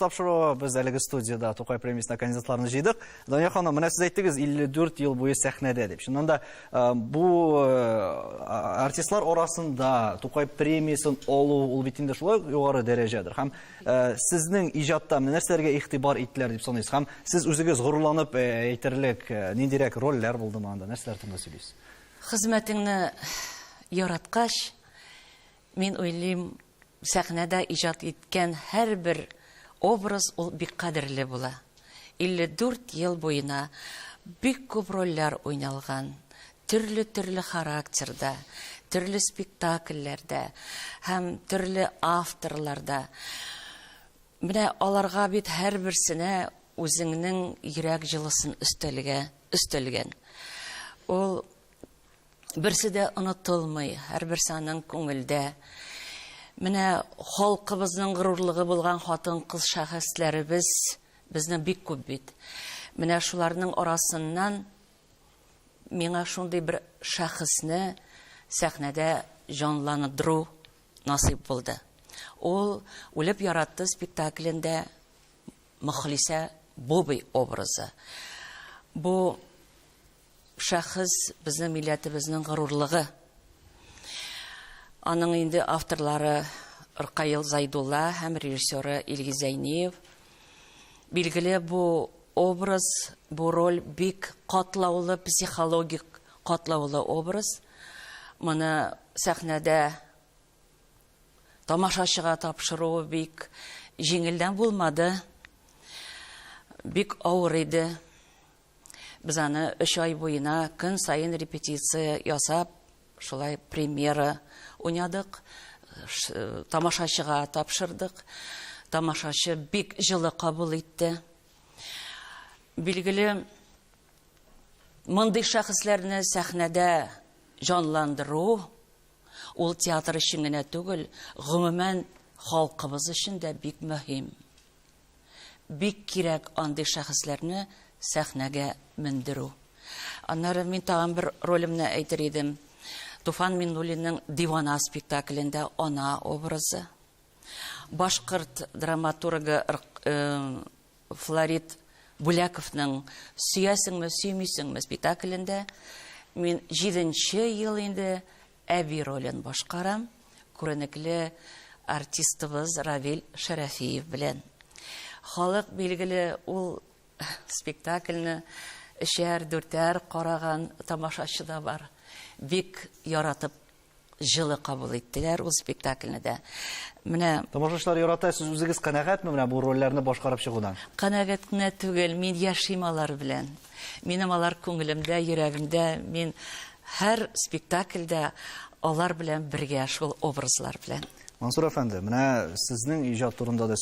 Тапшыруы без әлеге студиядә Тукай премиясенә кандидатларны җыйдык. Дания ханым, менә сез әйттегез 54 ел буе сәхнәдә дип. Чыннан да э, бу э, артистлар арасында Тукай премиясен алу ул бит инде шулай ук югары дәрәҗәдер. Һәм э, сезнең иҗатта менә нәрсәләргә игътибар иттеләр дип саныйсыз? Һәм сез үзегез горурланып әйтерлек ниндирәк рольләр булдымы анда? Нәрсәләр турында сөйлисез? Хезмәтеңне яраткач, мин уйлыйм, Сәхнәдә иҗат иткән һәрбер образ ул бик кадерле була. 54 ел буена бик күп рольләр уйналган, төрле-төрле характерда, төрле спектакльләрдә һәм төрле авторларда. Менә аларга бит һәрберсенә үзеңнең йөрәк җылысын өстәлгә, өстәлгән. Ул Берсе дә онытылмый, һәрберсе аның күңелдә. Менә халкыбызның горурлыгы булган хатын-кыз шәхесләребез безнең бик күп бит. Менә шуларның арасыннан миңа шундый бер шәхесне сәхнәдә җанландыру насыйп булды. Ул Үлеп яратты спектаклендә Мөхлисә Бубый образы. Бу Шәхес, безнең милләтебезнең горурлыгы. Аның инде авторлары Ркаил Зайдулла һәм режиссеры Илгиз Зәйниев. Билгеле, бу образ, бу роль бик катлаулы, психологик катлаулы образ. Моны сәхнәдә тамашачыга тапшыруы бик җиңелдән булмады. Бик авыр иде. Без аны өч ай буена көн саен репетиция ясап, шулай премьера уйнадык, тамашачыга тапшырдык. Тамашачы бик җылы кабул итте. Билгеле, мондый шәхесләрне сәхнәдә җанландыру ул театр өчен генә түгел, гомумән халкыбыз өчен дә бик мөһим. Бик кирәк андый шәхесләрне сәхнәгә мендерү. Аннары мин тагын бер ролемне әйтер идем. Туфан Миннуллинның Дивана спектаклендә ана образы. Башкорт драматургы э, Флорид Бүләковның Сөясеңме, сөймисеңме спектаклендә мин җиденче ел инде Әби ролен башкарам, күренекле артистыбыз Равил Шәрәфиев белән. Халык, билгеле, ул спектакльне өчәр, дүртәр караган тамашачы да бар. Бик яратып, җылы кабул иттеләр ул спектакльне дә. Менә Тамашачылар ярата, сез үзегез канәгатьме менә бу рольләрне башкарып чыгудан? Канәгать кенә түгел, мин яшим алар белән. Минем алар күңелемдә, йөрәгемдә. Мин һәр спектакльдә алар белән бергә, шул образлар белән. Мансур әфәнде, менә сезнең иҗат турында да.